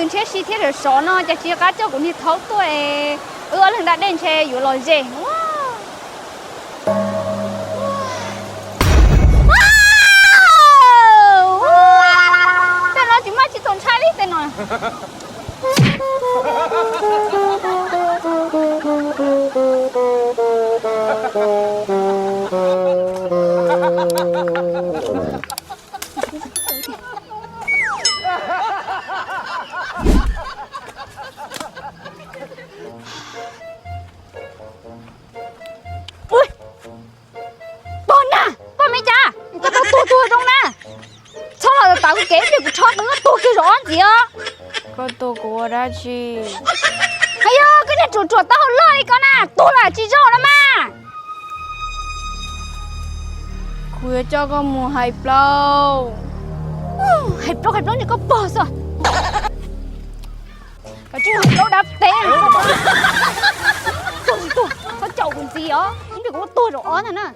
Ntshe si thiab sov sov no cas tsis qab coj kuv niag thaub tuaj es wb ob leeg da dej ntshe yuav los zem. Tej no tsis maj tsis txaus ntshai li tej no. Ua, pog na, pog me cas koj tau tuag tuag zoo na. Txhob los tawv kuv kev ib pliag kuv rho qws koj tuag kiag zaum ob ntxiv os. Koj tuag kuv ua dab tsi? Ayo, koj niag ruam ruam taub hau loj li koj na, tuag los tsis zoo no mas. Kuv yuav coj koj mus hais plaub. Hais plaub hais plaub niag koj pog xwb. Koj tsis mus hais plaub dab teb. Tuag tsis tuag, txhob caum kuv ntxiv os, ib pliag kuv tuag zaum ob ntag na.